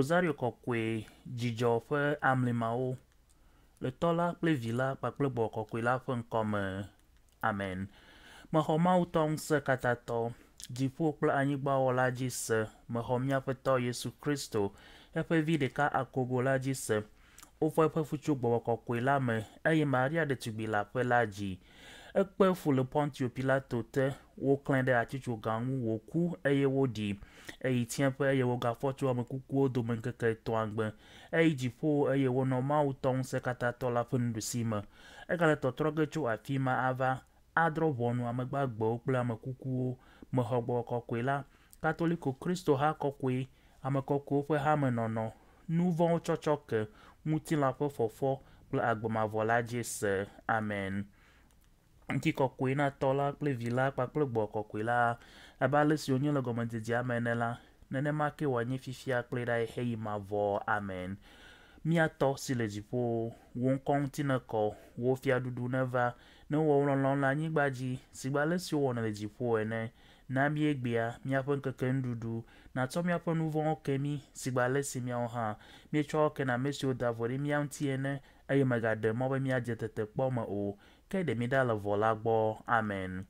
Rosario Kɔkɔe, dzidzɔ ƒe amlimawo, le Tɔ la kple Vi la kpakple Gbɔgbɔ Kɔkɔe la ƒe ŋkɔ me. Amen. Mexɔ Mawu Tɔ Ŋusẽkatãtɔ, dziƒo kple anyigba wɔla dzi se. Mexɔ mía Aƒetɔ Yesu Kristo, eƒe Vi ɖeka akogo la dzi se. Wofɔ eƒe fu tso Gbɔgbɔ Kɔkɔe la me, eye Maria ɖetugbi leaƒe la dzi. Ekpe fu le Pontio Pilato te, woklãe ɖe atitsoga ŋu wòku eye woɖii. Eyi tsiẽƒe eye wògafɔ tso ame kukuwo dome ŋkeke etɔ̃a gbe. Eyi dziƒo eye wònɔ Mawu Tɔ Ŋusẽkatãtɔ la ƒe nuɖusi me. Egale tɔtrɔ ge tso afi ma ava adrɔ̃ ʋɔnu ame gbagbewo kple ame kukuwo. Mexɔ Gbɔgbɔ Kɔkɔe la, Katoliko Kristo-ha kɔkɔe, ame kɔkɔewo ƒe hamenɔnɔ, nu vɔ̃wo tsɔtsɔ ke, ŋutilã ƒe fɔfɔ kple agbe mavɔ la dzi se. Amen. Ŋutikɔkɔe na Tɔ la kple Vi la kpakple Gbɔgbɔ Kɔkɔe la, abe ale si wònye le gɔmedzedzea me ene la, nenema ke wòanye fifia kple ɖaa xeɣi mavɔ. Amen. Mía Tɔ si le dziƒo, wò ŋkɔ ŋuti nekɔ, wò fiaɖuɖu neva, ne wò lɔlɔ̃nu le anyigba dzi, sigbe ale si wowɔnɛ le dziƒo ene. Na mí egbea míaƒe ŋkeke nuɖuɖu, nàtsɔ míaƒe nu vɔ̃wo ke mí, sigbe ale si míawo hã míetsɔa wo kena ame siwo da vo ɖe mía ŋuti ene, eye mègaɖe mɔ be míadze tetekpɔ me o, ke ɖe mí ɖa le vɔ̃ la gbɔ. Amen.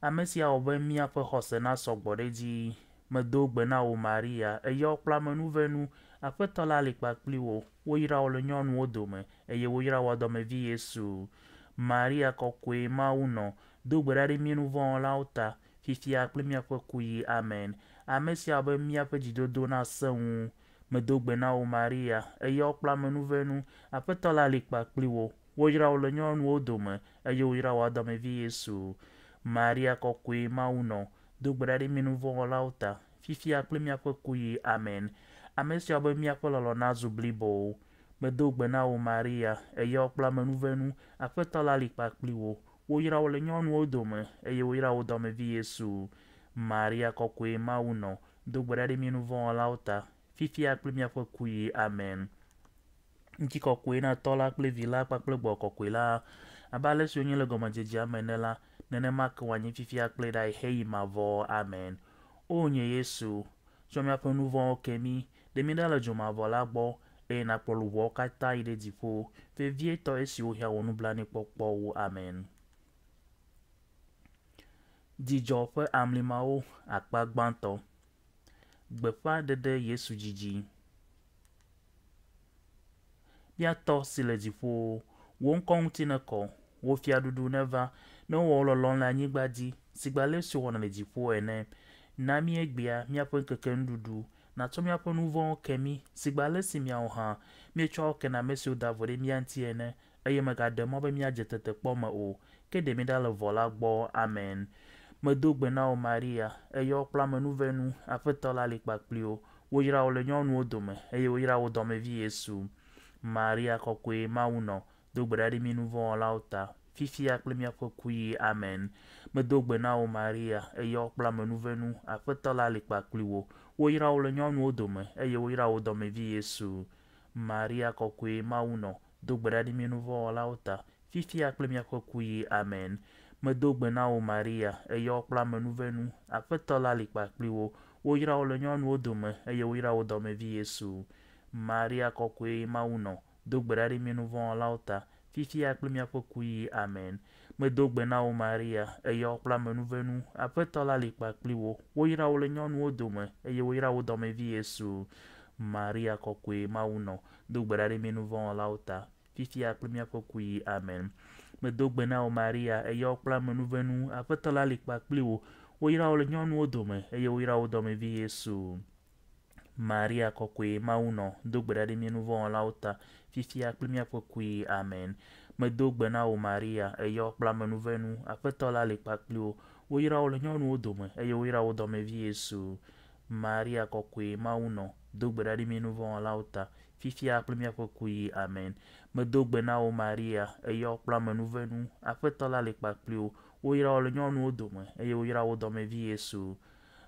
Ame sia wɔ be míaƒe xɔse nasɔ gbɔ ɖe edzi. Medo gbe na wò Maria, èyɔ kple amenuvenu, Aƒetɔ la li kpakpli wò, woyra wò le nyɔnuwo dome, eye woyra wò dɔmevi Yesu. Maria Kɔkɔe, Mawu nɔ, do gbe ɖa ɖe mí nuvɔ̃wɔlawo ta, fifia kple míaƒe kuɣi. Amen. Ame sia wɔ be míaƒe dzidodo nasẽ ŋu. Medo gbe na wò Maria, èyɔ kple amenuvenu, Aƒetɔ la li kpakpli wò, woyra wò le nyɔnuwo dome, eye woyra wò dɔmevi Yesu. Maria Kɔkɔe, Mawu nɔ, do gbe ɖa ɖe mí nuvɔ̃wɔlawo ta, fifia kple míaƒe kuɣi. Amen. Ame sia wɔ be míaƒe lɔlɔ̃ nazu blibo. Medo gbe na wò Maria, èyɔ kple amenuvenu, Aƒetɔ la li kpakpli wò, woyra wò le nyɔnuwo dome, eye woyra wò dɔmevi Yesu. Maria Kɔkɔe, Mawu nɔ, do gbe ɖa ɖe mí nuvɔ̃wɔlawo ta, fifia kple míaƒe kuɣi. Amen. Ŋutikɔkɔe na Tɔ la kple Vi la kpakple Gbɔgbɔ Kɔkɔe la, abe ale si wonye le gɔmedzedzea me ene la, nenema ke wòanye fifia kple ɖaa xeɣi mavɔ. Amen. O nye Yesu, tsɔ míaƒe nu vɔ̃wo ke mí, ɖe mí ɖa le dzo mavɔ la gbɔ, eye nàkplɔ luʋɔwo katã yi ɖe dziƒo, vevietɔ esiwo hiã wò nublanuikpɔkpɔ wu. Amen. Dzidzɔ ƒe amlimawo akpa gbãtɔ. Gbeƒãɖeɖe Yesu dzidzi. Mía Tɔ si le dziƒo, wò ŋkɔ ŋuti nekɔ, wò fiaɖuɖu neva, ne wowɔ wò lɔlɔ̃nu le anyigba dzi, sigbe ale si wowɔnɛ le dziƒo ene. Na mí egbea míaƒe ŋkeke nuɖuɖu, Nàtsɔ míaƒe nu vɔ̃wo ke mí, sigbe ale si míawo hã míetsɔa wo kena ame siwo da vo ɖe mía ŋuti ene, eye mègaɖe mɔ be míadze tetekpɔ me o, ke ɖe mí ɖa le vɔ̃ la gbɔ. Amen. Medo gbe na wò Maria, èyɔ kple amenuvenu, Aƒetɔ la li kpakpli wò. Woyra wò le nyɔnuwo dome, eye woyra wò dɔmevi Yesu. Maria Kɔkɔe, Mawu nɔ, Do gbe ɖa ɖe mí nuvɔ̃wɔlawo ta, fifia kple míaƒe kuɣi. Amen. Medo gbe na wò Maria, èyɔ kple amenuvenu, Aƒetɔ la li kpakpli wò. Woyra wò le nyɔnuwo dome, eye woyra wò dɔmevi Yesu. Maria Kɔkɔe, Mawu nɔ, do gbe ɖa ɖe mí nuvɔ̃wɔlawo ta, fifia kple míaƒe kuɣi. Amen. Medo gbe na wò Maria, èyɔ kple amenuvenu, Aƒetɔ la li kpakpli wò. Woyra wò le nyɔnuwo dome, eye woyra wò dɔmevi Yesu. Maria Kɔkɔe, Mawu nɔ, Do gbe ɖa ɖe mí nuvɔ̃wɔlawo ta, fifia kple míaƒe kuɣi. Amen. Medo gbe na wò Maria, èyɔ kple amenuvenu, Aƒetɔ la li kpakpli wò. Woyra wò le nyɔnuwo dome, eye woyra wò dɔmevi Yesu. Maria Kɔkɔe, Mawu nɔ, do gbe ɖa ɖe mí nuvɔ̃wɔlawo ta, fifia kple míaƒe kuɣi. Amen. Medo gbe na wò Maria, èyɔ kple amenuvenu, Aƒetɔ la li kpakpli wò. Woyra wò le nyɔnuwo dome, eye woyra wò dɔmevi Yesu. Maria Kɔkɔe, Mawu nɔ, do gbe ɖa ɖe mí nuvɔ̃wɔlawo ta, fifia kple míaƒe kuɣi. Amen. Medo gbe na wò Maria, èyɔ kple amenuvenu, Aƒetɔ la li kpakpli wò. Woyra wò le nyɔnuwo dome, eye woyra wò dɔmevi Yesu. Maria Kɔkɔe, Mawu nɔ, do gbe ɖa ɖe mí nuvɔ̃wɔlawo ta, fifia kple míaƒe kuɣi. Amen. Medo gbe na wò Maria, èyɔ kple amenuvenu, Aƒetɔ la li kpakpli wò. Woyra wò le nyɔnuwo dome, eye woyra wò dɔmevi Yesu.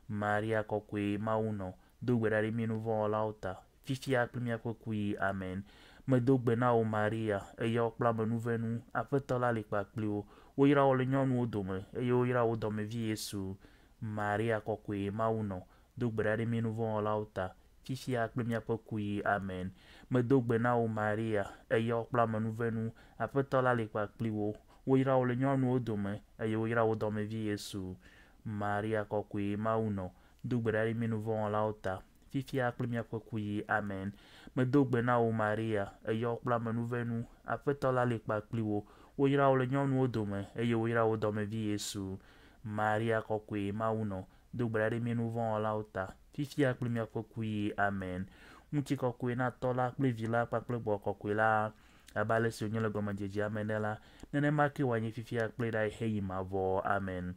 Maria Kɔkɔe, Mawu nɔ, do gbe ɖa ɖe mí nuvɔ̃wɔlawo ta, fifia kple míaƒe kuɣi. Amen. Medo gbe na wò Maria, èyɔ kple amenuvenu, Aƒetɔ la li kpakpli wò. Woyra wò le nyɔnuwo dome, eye woyra wò dɔmevi Yesu. Maria Kɔkɔe, Mawu nɔ, do gbe ɖa ɖe mí nuvɔ̃wɔlawo ta, fifia kple míaƒe kuɣi. Amen. Medo gbe na wò Maria, èyɔ kple amenuvenu, Aƒetɔ la li kpakpli wò. Woyra wò le nyɔnuwo dome eye woyra wò dɔmevi Yesu. Maria kɔkɔe, Mawu nɔ, do gbe ɖa ɖe mí nuvɔ̃wɔlawo ta, fifia kple míaƒe kuɣi. Amen. Medo gbe na wò Maria, èyɔ kple amenuvenu, Aƒetɔ la li kpakpli wò. Woyra wò le nyɔnuwo dome eye woyra wò dɔmevi Yesu. Maria kɔkɔe, Mawu nɔ, do gbe ɖa ɖe mí nuvɔ̃wɔlawo ta, fifia kple míaƒe kuɣi. Amen. Ŋutikɔkɔe na Tɔ́ la kple Vi la kpakple Gbɔgbɔ Kɔkɔe la, abe ale si wònye le gɔmedzedzea me ene la, nenema ke wòanye fifia kple ɖae heyi mavɔ. Amen.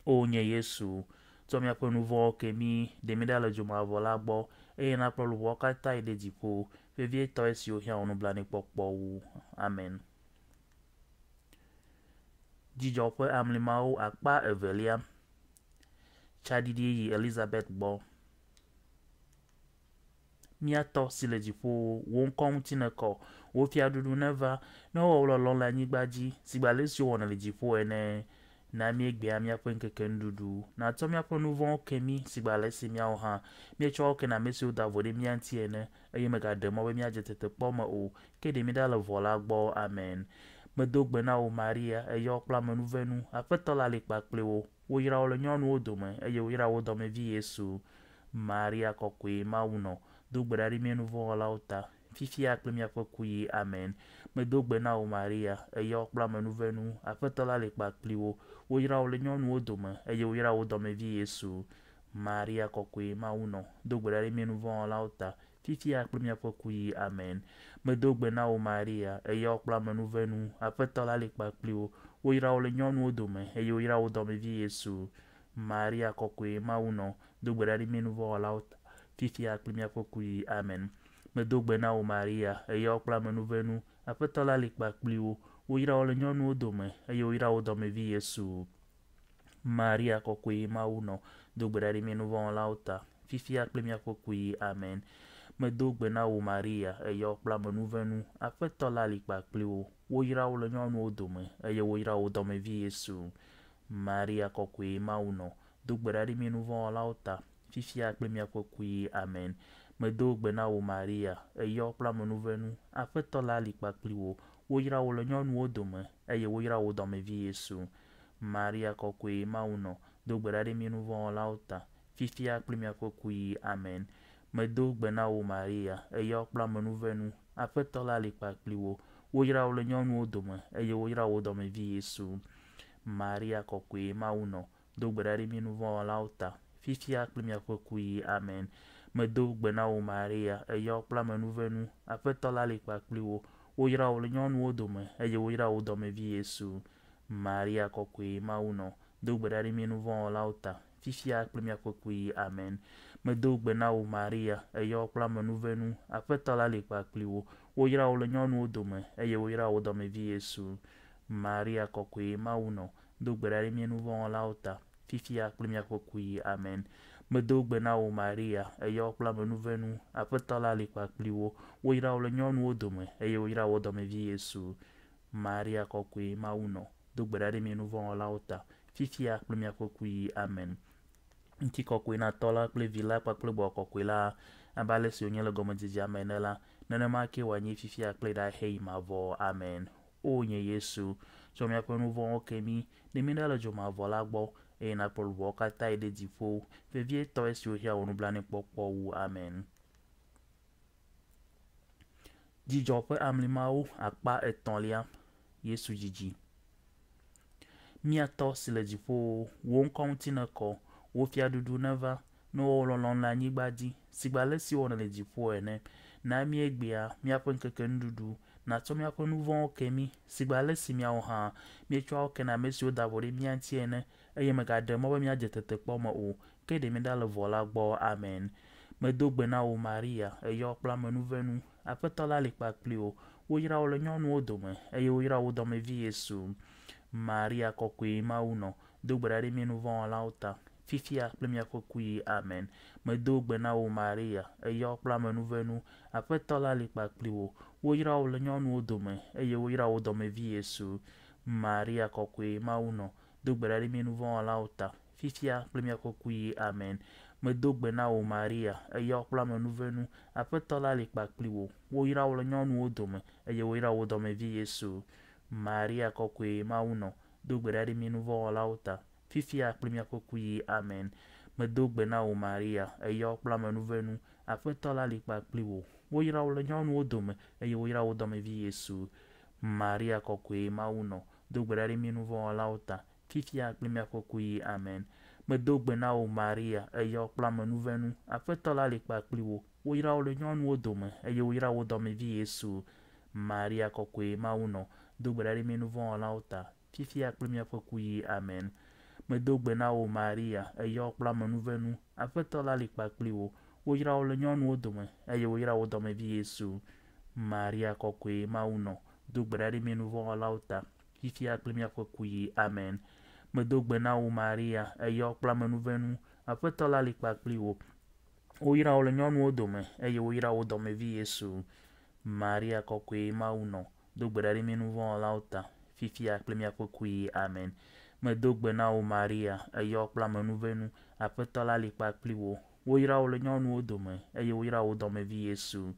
O nye Yesu, tsɔ míaƒe nu vɔ̃wo ke mí, ɖe mí ɖa le dzomavɔ la gbɔ, eye nàkplɔ luʋɔwo katã yi ɖe dziƒo, vevietɔ esiwo hiã wò nublanuikpɔkpɔ wu. Amen. Dzidzɔ ƒe amlimawo akpa evelia. Tsaɖiɖi yi Elizabeth gbɔ. Mía Tɔ si le dziƒowo, wò ŋkɔ ŋuti nekɔ, wò fiaɖuɖu neva, ne woawɔ wò lɔlɔ̃ le anyigba dzi, sigbe ale si wowɔnɛ le dziƒo ene. Na míegbea míaƒe ŋkeke nuɖuɖu, nàtsɔ míaƒe nu vɔ̃wo ke mí sigbe ale si míawo hã míetsɔa wo kena ame siwo da vo ɖe mía ŋuti ene, eye mègaɖe mɔ be míadze tetekpɔ me o, ke ɖe mí ɖa le vɔ̃ la gbɔ. Amen. Medo gbe na wò Maria, èyɔ kple amenuvenu, Aƒetɔ la li kpakpli wò. Woyra wò le nyɔnuwo dome, eye woyra wò dɔmevi Yesu. Maria kɔkɔe, Mawu nɔ, do gbe ɖa ɖe mía nuvɔ̃wɔlawo ta, fifia kple míaƒe kuɣi. Amen. Medo gbe na wò Maria, èyɔ kple amenuvenu, Aƒetɔ la li kpakpli wò. Woyra wò le nyɔnuwo dome, eye woyra wò dɔmevi Yesu. Maria kɔkɔe, Mawu nɔ, do gbe ɖa ɖe mía nuvɔ̃wɔlawo ta, fifia kple míaƒe kuɣi. Amen. Medo gbe na wò Maria, èyɔ kple amenuvenu, Aƒetɔ la li kpakpli wò. Woyra wò le nyɔnuwo dome, eye woyra wò dɔmevi Yesu. Maria kɔkɔe, Mawu nɔ, do gbe ɖa ɖe mí nuvɔ̃wɔlawo ta, fifia kple míaƒe kuɣi. Amen. Medo gbe na wò Maria, èyɔ kple amenuvenu, Aƒetɔ la li kpakpli wò. Woyra wò le nyɔnuwo dome, eye woyra wò dɔmevi Yesu. Maria kɔkɔe, Mawu nɔ, do gbe ɖa ɖe mí nuvɔ̃wɔlawo ta, fifia kple míaƒe kuɣi. Amen. Medo gbe na wò Maria, èyɔ kple amenuvenu, Aƒetɔ la li kpakpli wò. Woyra wò le nyɔnuwo dome, eye woyra wò dɔmevi Yesu. Maria kɔkɔe, Mawu nɔ, do gbe ɖa ɖe mí nuvɔ̃wɔlawo ta, fifia kple míaƒe kuɣi. Amen. Medo gbe na wò Maria, èyɔ kple amenuvenu, Aƒetɔ la li kpakpli wò. Woyra wò le nyɔnuwo dome, eye woyra wò dɔmevi Yesu. Maria kɔkɔe, Mawu nɔ, do gbe ɖa ɖe mí nuvɔ̃wɔlawo ta, fifia kple míaƒe kuɣi. Amen. Medo gbe na wò Maria, èyɔ kple amenuvenu, Aƒetɔ la li kpakpli wò. Woyra wò le nyɔnuwo dome, eye woyra wò dɔmevi Yesu. Maria kɔkɔe, Mawu nɔ, do gbe ɖa ɖe mí nuvɔ̃wɔlawo ta, fifia kple míaƒe kuɣi. Amen. Medo gbe na wò Maria, èyɔ kple amenuvenu, Aƒetɔ la li kpakpli wò. Woyra wò le nyɔnuwo dome, eye woyra wò dɔmevi Yesu. Maria kɔkɔe, Mawu nɔ, do gbe ɖa ɖe mí nuvɔ̃wɔlawo ta, fifia kple míaƒe kuɣi. Amen. Medo gbe na wò Maria, èyɔ kple amenuvenu, Aƒetɔ la li kpakpli wò. Woyra wò le nyɔnuwo dome, eye woyra wò dɔmevi Yesu. Maria kɔkɔe, Mawu nɔ, do gbe ɖa ɖe mí nuvɔ̃wɔlawo ta, fifia kple míaƒe kuɣi. Amen. Medo gbe na wò Maria, èyɔ kple amenuvenu, Aƒetɔ la li kpakpli wò. Woyra wò le nyɔnuwo dome, eye woyra wò dɔmevi Yesu. Maria kɔkɔe, Mawu nɔ, do gbe ɖa ɖe mí nuvɔ̃wɔlawo ta, fifia kple míaƒe kuɣi. Amen. Ŋutikɔkɔe na Tɔ́ la kple Vi la kpakple Gbɔgbɔ Kɔkɔe la, abe ale si wònye le gɔmedzedzea me ene la, nenema ke wòanye fifia kple ɖaa heyi mavɔ. Amen. O nye Yesu, tsɔ míaƒe nu vɔ̃wo ke mí, ɖe mí ɖa le dzomavɔ la gbɔ, eye nàkplɔ luʋɔwo katã yi ɖe dziƒo, vevietɔ esiwo hiã wò nublanuikpɔkpɔ wu. Amen. Dzidzɔ ƒe amlimawo akpa etɔ̃lia, Yesu dzidzi. Mía Tɔ si le dziƒowo, wò ŋkɔ ŋuti nekɔ, wò fiaɖuɖu neva, ne woawɔ lɔlɔ̃nu le anyigba dzi, sigbe ale si wowɔnɛ le dziƒo ene. Na mí egbea míaƒe ŋkeke nuɖuɖu, nàtsɔ míaƒe nu vɔ̃wo ke mí, sigbe ale si míawo hã míetsɔa wo kena ame siwo da vo ɖe mía ŋuti ene, eye mègaɖe mɔ be míadze tetekpɔ me o, ke ɖe mí ɖa le vɔ̃ la gbɔ. Amen. Medo gbe na wò Maria, èyɔ kple amenuvenu, Aƒetɔ la li kpakpli wò. Woyra wò le nyɔnuwo dome, eye woyra wò dɔmevi Yesu. Maria kɔkɔe, Mawu nɔ, do gbe ɖa ɖe mí nuvɔ̃wɔlawo ta, fifia kple míaƒe kuɣi. Amen. Medo gbe na wò Maria, èyɔ kple amenuvenu, Aƒetɔ la li kpakpli wò. Woyra wò le nyɔnuwo dome, eye woyra wò dɔmevi Yesu. Maria kɔkɔe, Mawu nɔ, do gbe ɖa ɖe mí nuvɔ̃wɔlawo ta, fifia kple míaƒe kuɣi. Amen. Medo gbe na wò Maria, èyɔ kple amenuvenu, Aƒetɔ la li kpakpli wò. Woyra wò le nyɔnuwo dome eye woyra wò dɔmevi Yesu. Maria kɔkɔe, Mawu nɔ, do gbe ɖa ɖe mí nuvɔ̃wɔlawo ta, fifia kple míaƒe kuɣi. Amen. Medo gbe na wò Maria, èyɔ kple amenuvenu, Aƒetɔ la li kpakpli wò. Woyra wò le nyɔnuwo dome eye woyra wò dɔmevi Yesu. Maria kɔkɔe, Mawu nɔ, do gbe ɖa ɖe mí nuvɔ̃wɔlawo ta, fifia kple míaƒe kuɣi. Amen. Medo gbe na wò Maria, èyɔ kple amenuvenu, Aƒetɔ la li kpakpli wò. Woyra wò le nyɔnuwo dome eye woyra wò dɔmevi Yesu. Maria kɔkɔe, Mawu nɔ, do gbe ɖa ɖe mí nuvɔ̃wɔlawo ta, fifia kple míaƒe kuɣi. Amen. Medo gbe na wò Maria, èyɔ kple amenuvenu, Aƒetɔ la li kpakpli wò. Woyra wò le nyɔnuwo dome eye woyra wò dɔmevi Yesu. Maria kɔkɔe, Mawu nɔ, do gbe ɖa ɖe mí nuvɔ̃wɔlawo ta, fifia kple míaƒe kuɣi. Amen. Medo gbe na wò Maria, èyɔ kple amenuvenu, Aƒetɔ la li kpakpli wò. Woyra wò le nyɔnuwo dome eye woyra wò dɔmevi Yesu. Maria kɔkɔe, Mawu nɔ, do gbe ɖa ɖe mí nuvɔ̃wɔlawo ta, fifia kple míaƒe kuɣi. Amen. Medo gbe na wò Maria, èyɔ kple amenuvenu, Aƒetɔ la li kpakpli wò. Woyra wò le nyɔnuwo dome eye woyra wò dɔmevi Yesu.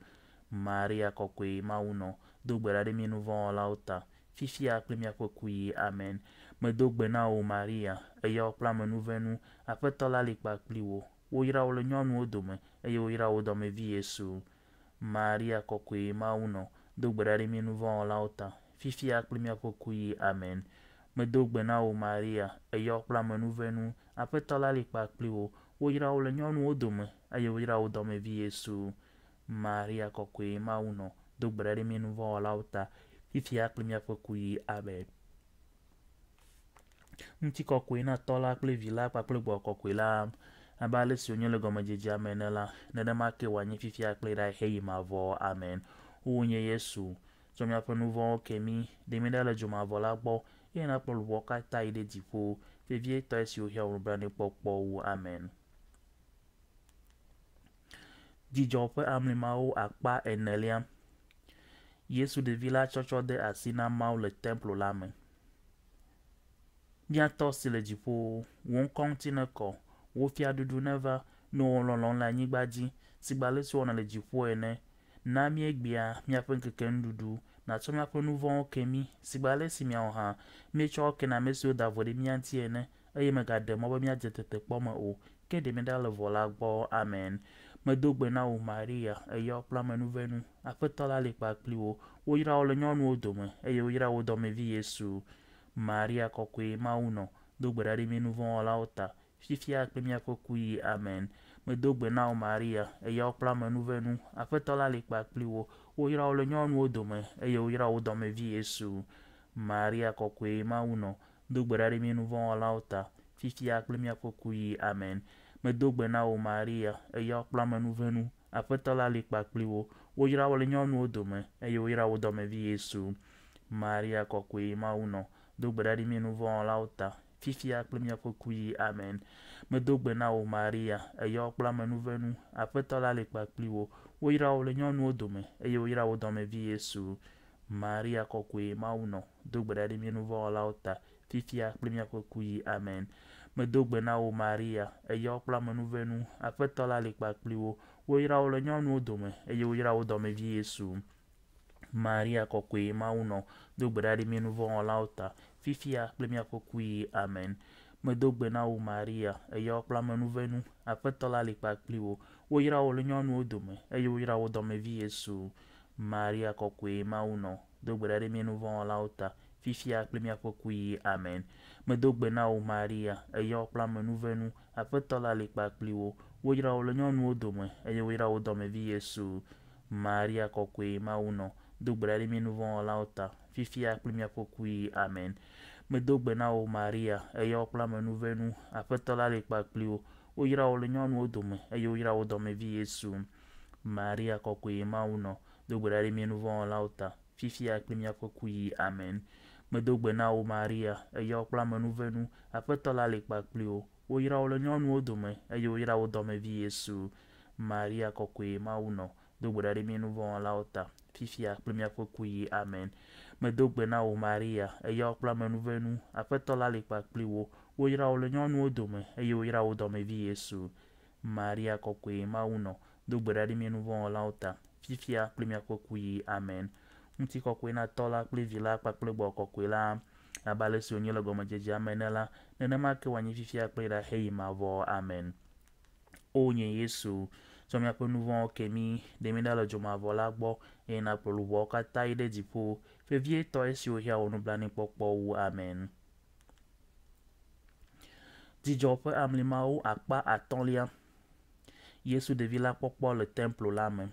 Maria kɔkɔe, Mawu nɔ, do gbe ɖa ɖe mí nuvɔ̃wɔlawo ta, fifia kple míaƒe kuɣi. Amen. Medo gbe na wò Maria, èyɔ kple amenuvenu, Aƒetɔ la li kpakpli wò. Woyra wò le nyɔnuwo dome eye woyra wò dɔmevi Yesu. Maria kɔkɔe, Mawu nɔ, do gbe ɖa ɖe mí nuvɔ̃wɔlawo ta, fifia kple míaƒe kuɣi. Amen. Medo gbe na wò Maria, èyɔ kple amenuvenu, Aƒetɔ la li kpakpli wò. Woyra wò le nyɔnuwo dome eye woyra wò dɔmevi Yesu. Maria kɔkɔe, Mawu nɔ, do gbe ɖa ɖe mí nuvɔ̃wɔlawo ta, fifia kple míaƒe kuɣi. Amen. Ŋutikɔkɔe na Tɔ la kple Vi la kpakple Gbɔgbɔ Kɔkɔe la, abe ale si wònye le gɔmedzedzea me ene la, nenema ke wòanye fifia kple ɖaa heyi mavɔ. Amen. Oo nye Yesu, tsɔ míaƒe nu vɔ̃wo ke mí, ɖe mí ɖa le dzomavɔ la gbɔ, eye nàkplɔ luʋɔwo katã yi ɖe dziƒo, vevietɔ esiwo hiã wò nublanuikpɔkpɔ wu. Amen. Dzidzɔ ƒe amlimawo akpa enelia. Yesu ɖevi la tsɔtsɔ de asi na Mawu le templo la me. Mía Tɔ si le dziƒo, wò ŋkɔ ŋuti nekɔ, wò fiaɖuɖu neva, ne wò lɔlɔ̃nu le anyigba dzi, sigbe ale si wowɔnɛ le dziƒo ene. Na míegbea míaƒe ŋkeke nuɖuɖu, nàtsɔ míaƒe nu vɔ̃wo ke mí, sigbe ale si míawo hã míetsɔ wo kena ame siwo da vo ɖe mía ŋuti ene, eye mègaɖe mɔ be míadze tetekpɔ me o, ke ɖe mí ɖa le vɔ̃ la gbɔ. Amen. Medo gbe na wò, Maria, èyɔ kple amenuvenu, Aƒetɔ la li kpakpli wò. Woyra wò le nyɔnuwo dome, eye woyra wò dɔmevi Yesu. Maria kɔkɔe, Mawu nɔ, do gbe ɖa ɖe mí nuvɔ̃wɔlawo ta, fifia kple míaƒe kuɣi. Amen. Medo gbe na wò, Maria, èyɔ kple amenuvenu, Aƒetɔ la li kpakpli wò. Woyra wò le nyɔnuwo dome, eye woyra wò dɔmevi Yesu. Maria kɔkɔe, Mawu nɔ, do gbe ɖa ɖe mí nuvɔ̃wɔlawo ta, fifia kple míaƒe kuɣi. Amen. Medo gbe na wò, Maria, èyɔ kple amenuvenu, Aƒetɔ la li kpakpli wò. Woyra wò le nyɔnuwo dome, eye woyra wò dɔmevi Yesu. Maria kɔkɔe, Mawu nɔ, do gbe ɖa ɖi mí nuvɔ̃wɔlawo ta, fifia kple míaƒe kuɣi. Amen. Medo gbe na wò, Maria, èyɔ kple amenuvenu, Aƒetɔ la li kpakpli wò. Woyra wò le nyɔnuwo dome, eye woyra wò dɔmevi Yesu. Maria kɔkɔe, Mawu nɔ, do gbe ɖa ɖi mí nuvɔ̃wɔlawo ta, fifia kple míaƒe kuɣi. Amen. Medo gbe na wò, Maria, èyɔ kple amenuvenu, Aƒetɔ la li kpakpli wò. Woyra wò le nyɔnuwo dome, eye woyra wò dɔmevi Yesu. Maria kɔkɔe, Mawu nɔ, do gbe ɖa ɖi mí nuvɔ̃wɔlawo ta, fifia kple míaƒe kuɣi. Amen. Medo gbe na wò, Maria, èyɔ kple amenuvenu, Aƒetɔ la li kpakpli wò. Woyra wò le nyɔnuwo dome, eye woyra wò dɔmevi Yesu. Maria kɔkɔe, Mawu nɔ, do gbe ɖa ɖe mí nuvɔ̃wɔlawo ta, fifia kple míaƒe kuɣi. Amen. Medo gbe na wò, Maria, èyɔ kple amenuvenu, Aƒetɔ la li kpakpli wò. Woyra wò le nyɔnuwo dome, eye woyra wò dɔmevi Yesu. Maria kɔkɔe, Mawu nɔ, do gbe ɖa ɖe mí nuvɔ̃wɔlawo ta, fifia kple míaƒe kuɣi. Amen. Medo gbe na wò, Maria, èyɔ kple amenuvenu, Aƒetɔ la li kpakpli wò. Woyra wò le nyɔnuwo dome, eye woyra wò dɔmevi Yesu. Maria kɔkɔe, Mawu nɔ, do gbe ɖa ɖe mí nuvɔ̃wɔlawo ta, fifia kple míaƒe kuɣi. Amen. Medo gbe na wò, Maria, èyɔ kple amenuvenu, Aƒetɔ la li kpakpli wò. Woyra wò le nyɔnuwo dome, eye woyra wò dɔmevi Yesu. Maria kɔkɔe, Mawu nɔ, do gbe ɖa ɖe mí nuvɔ̃wɔlawo ta, fifia kple míaƒe kuɣi. Amen. Medo gbe na wò, Maria, èyɔ kple amenuvenu, Aƒetɔ la li kpakpli wò. Woyra wò le nyɔnuwo dome, eye woyra wò dɔmevi Yesu. Maria kɔkɔe, Mawu nɔ, do gbe ɖa ɖe mí nuvɔ̃wɔlawo ta, fifia kple míaƒe kuɣi. Amen. Ŋutikɔkɔe na Tɔ́ la kple Vi la kpakple Gbɔgbɔ Kɔkɔe la, abe ale si wònye le gɔmedzedzea me ene la, nenema ke wòanyi fifia kple ɖaxeyi mavɔ. Amen. O nye Yesu, tsɔ míaƒe nu vɔ̃wo ke mí, ɖe mí ɖa le dzomavɔ la gbɔ, eye nàkplɔ luʋɔwo katã yi ɖe dziƒo, vevietɔ esiwo hiã wò nublanuikpɔkpɔ wu. Amen. Dzidzɔ ƒe amlimawo akpa atɔ̃lia. Yesu ɖevi la kpɔkpɔ le templo la me.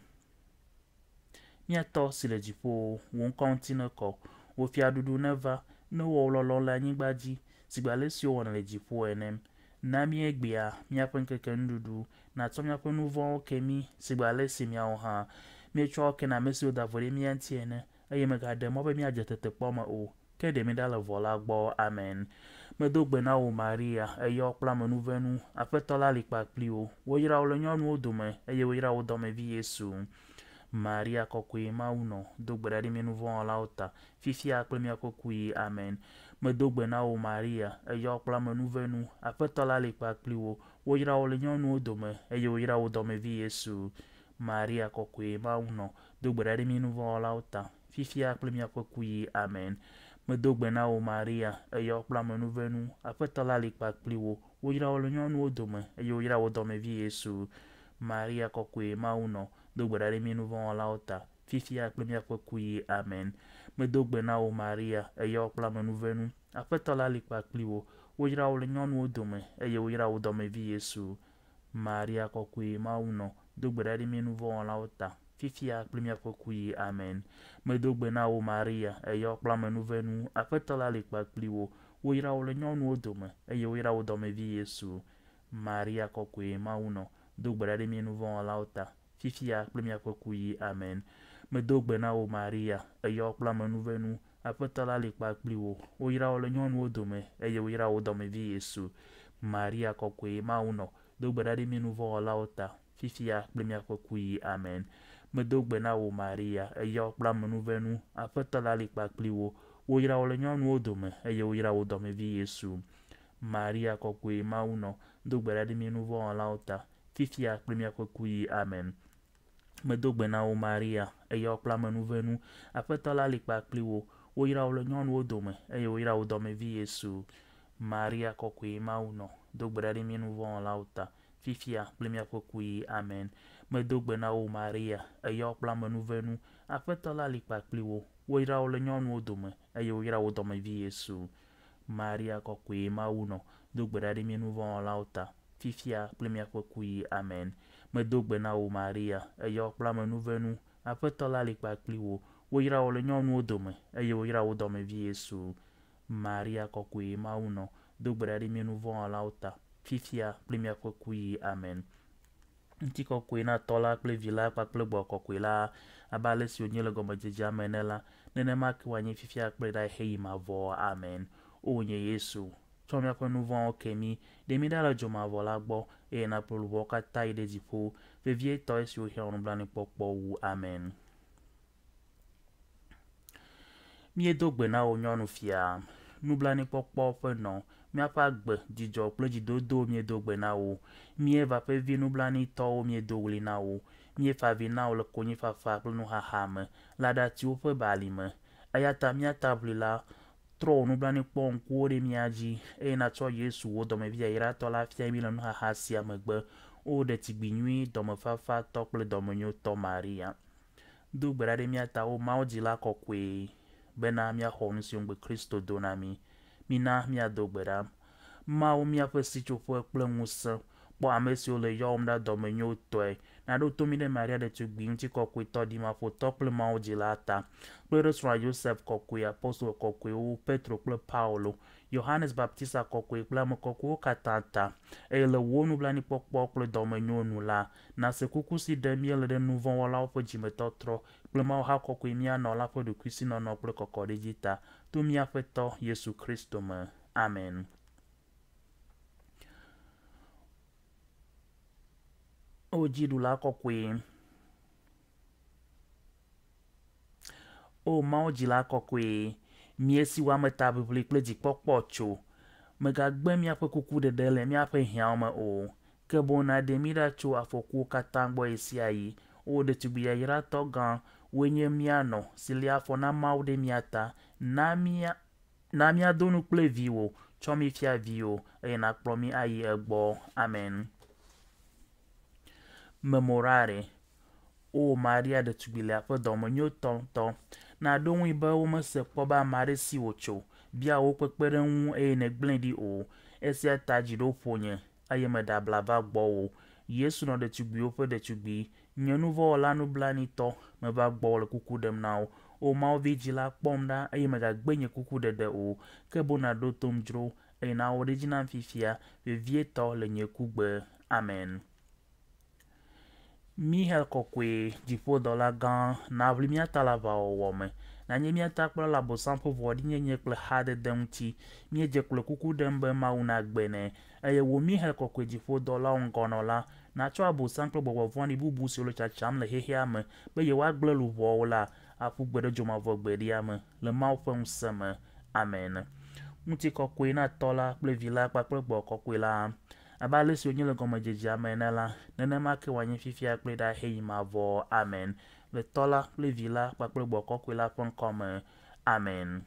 Mía Tɔ si le dziƒo, wò ŋkɔ ŋuti nekɔ, wò fiaɖuɖu neva, ne wò lɔlɔ̃ le anyigba dzi, sigbe ale si wowɔnɛ le dziƒo ene. Na mí egbea míaƒe ŋkeke nuɖuɖu, nàtsɔ míaƒe nu vɔ̃wo ke mí, sigbe ale si míawo hã míetsɔa wo kena ame siwo da vo ɖe mía ŋuti ene, eye mègaɖe mɔ be míadze tetekpɔ me o, ke ɖe mí ɖa le vɔ̃ la gbɔ. Amen. Medo gbe na wò Maria, èyɔ kple amenuvenu, Aƒetɔ la li kpakpli wò. Woyra wò le nyɔnuwo dome, eye woyra wò dɔmevi Yesu. Maria kɔkɔe, Mawu nɔ, do gbe ɖa ɖi mí nuvɔ̃wɔlawo ta, fifia kple míaƒe kuɣi. Amen. Medo gbe na wò Maria, èyɔ kple amenuvenu, Aƒetɔ la li kpakpli wò. Woyra wò le nyɔnuwo dome, eye woyra wò dɔmevi Yesu. Maria kɔkɔe, Mawu nɔ, do gbe ɖa ɖi mí nuvɔ̃wɔlawo ta, fifia kple míaƒe kuɣi. Amen. Medo gbe na wò Maria, èyɔ kple amenuvenu, Aƒetɔ la li kpakpli wò. Woyra wò le nyɔnuwo dome, eye woyra wò dɔmevi Yesu. Maria kɔkɔe, Mawu nɔ, do gbe ɖa ɖe mí nuvɔ̃wɔlawo ta, fifia kple míaƒe kuɣi. Amen. Medo gbe na wò Maria, èyɔ kple amenuvenu, Aƒetɔ la li kpakpli wò. Woyra wò le nyɔnuwo dome, eye woyra wò dɔmevi Yesu. Maria kɔkɔe, Mawu nɔ, do gbe ɖa ɖi mí nuvɔ̃wɔlawo ta, fifia kple míaƒe kuɣi. Amen. Medo gbe na wò Maria, èyɔ kple amenuvenu, Aƒetɔ la li kpakpli wò. Woyra wò le nyɔnuwo dome, eye woyra wò dɔmevi Yesu. Maria kɔkɔe, Mawu nɔ, do gbe ɖa ɖi mí nuvɔ̃wɔlawo ta, fifia kple míaƒe kuɣi. Amen. Medo gbe na wò Maria, èyɔ kple amenuvenu, Aƒetɔ la li kpakpli wò. Woyra wò le nyɔnuwo dome, eye woyra wò dɔmevi Yesu. Maria kɔkɔe, Mawu nɔ, do gbe ɖa ɖi mí nuvɔ̃wɔlawo ta, fifia kple míaƒe kuɣi. Amen. Medo gbe na wò Maria, èyɔ kple amenuvenu, Aƒetɔ la li kpakpli wò. Woyra wò le nyɔnuwo dome, eye woyra wò dɔmevi Yesu. Maria kɔkɔe, Mawu nɔ, do gbe ɖa ɖi mí nuvɔ̃wɔlawo ta, fifia kple míaƒe kuɣi. Amen. Medo gbe na wò Maria, èyɔ kple amenuvenu, Aƒetɔ la li kpakpli wò. Woyra wò le nyɔnuwo dome, eye woyra wò dɔmevi Yesu. Maria kɔkɔe, Mawu nɔ, do gbe ɖa ɖi mí nuvɔ̃wɔlawo ta, fifia kple míaƒe kuɣi. Amen. Medo gbe na wò Maria, èyɔ kple amenuvenu, Aƒetɔ la li kpakpli wò. Woyra wò le nyɔnuwo dome, eye woyra wò dɔmevi Yesu. Maria kɔkɔe, Mawu nɔ, do gbe ɖa ɖi mí nuvɔ̃wɔlawo ta, fifia kple míaƒe kuɣi. Amen. Medo gbe na wò Maria, èyɔ kple amenuvenu, Aƒetɔ la li kpakpli wò. Woyra wò le nyɔnuwo dome, eye woyra wò dɔmevi Yesu. Maria kɔkɔe, Mawu nɔ, do gbe ɖa ɖi mí nuvɔ̃wɔlawo ta, fifia kple míaƒe kuɣi. Amen. Ŋutikɔkɔe na Tɔ́ la kple Vi la kpakple Gbɔgbɔ Kɔkɔe la, abe ale si wònye le gɔmedzedzea me ene la, nenema ke wòanye fifia kple ɖaɣi mavɔ. Amen. O nye Yesu, tsɔ míaƒe nu vɔ̃wo ke mí, ɖe mí ɖa le dzomavɔ la gbɔ, eye nàkplɔ luʋɔwo katã yi ɖe dziƒo, vevietɔ esiwo hiã wò nublanuikpɔkpɔ wu. Amen. Míedo gbe na wò nyɔnufia, nublanuikpɔkpɔ ƒe nɔ, míaƒe agbe, dzidzɔ kple dzidodo míedo gbe na wò. Mí Eva ƒe vi nublanuitɔwo míedo ɣli na wò. Míefa avi na wò le konyifafa kple nuxaxa me, le aɖatsiwo ƒe bali me. Eya ta mía taʋlila, trɔ wò nublanuikpɔŋkuwo ɖe mía dzi, eye nàtsɔ Yesu, wò dɔmevi yayratɔ la fia mí le nuxaxa sia megbe. O ɖetugbui nyui, dɔmefafatɔ kple dɔmenyotɔ Maria. Do gbe ɖa ɖe mía ta, O Mawu dzila kɔkɔe, bena míaxɔ nu siwo ŋugbe Kristo do na mí. Mina míado gbe ɖa. Mawu, míaƒe sitsoƒe kple ŋusẽ, kpɔ ame siwo le yɔwòm ɖa dɔmenyotɔe. Nàɖo to mí ɖe Maria ɖetugbui ŋutikɔkɔetɔ, ɖimaƒotɔ kple Mawu dzila ta, kple ɖe srɔ̃a Yosef kɔkɔe, apostolo kɔkɔewo, Petro kple Paulo, Yohanes Baptista kɔkɔe kple ame kɔkɔewo katã ta. Eye le wò nublanuikpɔkpɔ kple dɔmenyo nu la, Nàse kuku si ɖem míele ɖe nu vɔ̃ wɔlawo ƒe dzimetɔtrɔ kple Mawu ha kɔkɔe mía nɔ la ƒe ɖokuisinɔnɔ kple kɔkɔɖedzi ta, to mía Aƒetɔ Yesu Kristo me. Amen. O Dziɖula kɔkɔe! O Mawu dzila kɔkɔe, mí esi wò ametaʋiʋli kple dzikpɔkpɔ tso, mègagbe míaƒe kukuɖeɖe le míaƒe hiãwo me o, Ke boŋ nàɖe mí ɖa tso afɔkuwo katã gbɔ ɣesiaɣi. O ɖetugbi yayratɔ gã, wòe nye mía nɔ, si lia afɔ na Mawu ɖe mía ta. Na mía, na míado nu kple viwò, tsɔ mí fia viwò, eye nàkplɔ mí ayi egbɔ. Amen. Memorare. O Maria ɖetugbi leaƒe dɔmenyotɔ ŋutɔ, nàɖo ŋui be womese kpɔ be ame aɖe si wò tso, bia wò kpekpeɖeŋu eye nègblẽe ɖi o. Esia ta dzi ɖo ƒonye, eye meɖe abla va gbɔwò. Yesu nɔ ɖetugbiwo ƒe ɖetugbi, nye nuvɔ̃wɔla nublanuitɔ, meva gbɔwò le kuku ɖem na wò. O Mawu vidzĩ la, kpɔm ɖa, eye mègagbe nye kukuɖeɖe o, ke boŋ nàɖo tom dzro, eye nàwɔ ɖe edzi nam fifia, vevietɔ le nye kugbe. Amen. Mixael Kɔkɔe, Dziƒodɔla gã, nàʋli mía ta le aʋawɔwɔ me. Nànye mía takplɔla le Abosam ƒe vɔ̃ɖinyenye kple xadede ŋuti. Míedze klo kuku ɖem be Mawu nagbe nɛ. Eye wò Mixael Kɔkɔe Dziƒodɔlawo ŋgɔnɔla, nàtsɔ Abosam kple gbɔgbɔ vɔ̃ɖi bubu siwo le tsatsam le xexea me be yewoagblẽ luʋɔwo la, aƒu gbe ɖe dzomavɔ gbeɖia me, le Mawu ƒe ŋusẽ me. Amen. Ŋutikɔkɔe na Tɔ la kple Vi la kpakple Gbɔgbɔ Kɔkɔe la. Abe ale si wònye le gɔmedzedzea me ene la, nenema ke wòanye fifia kple ɖaa heyi mavɔ. Amen. Le Tɔ la kple Vi la kpakple Gbɔgbɔ Kɔkɔe la ƒe ŋkɔ me. Amen.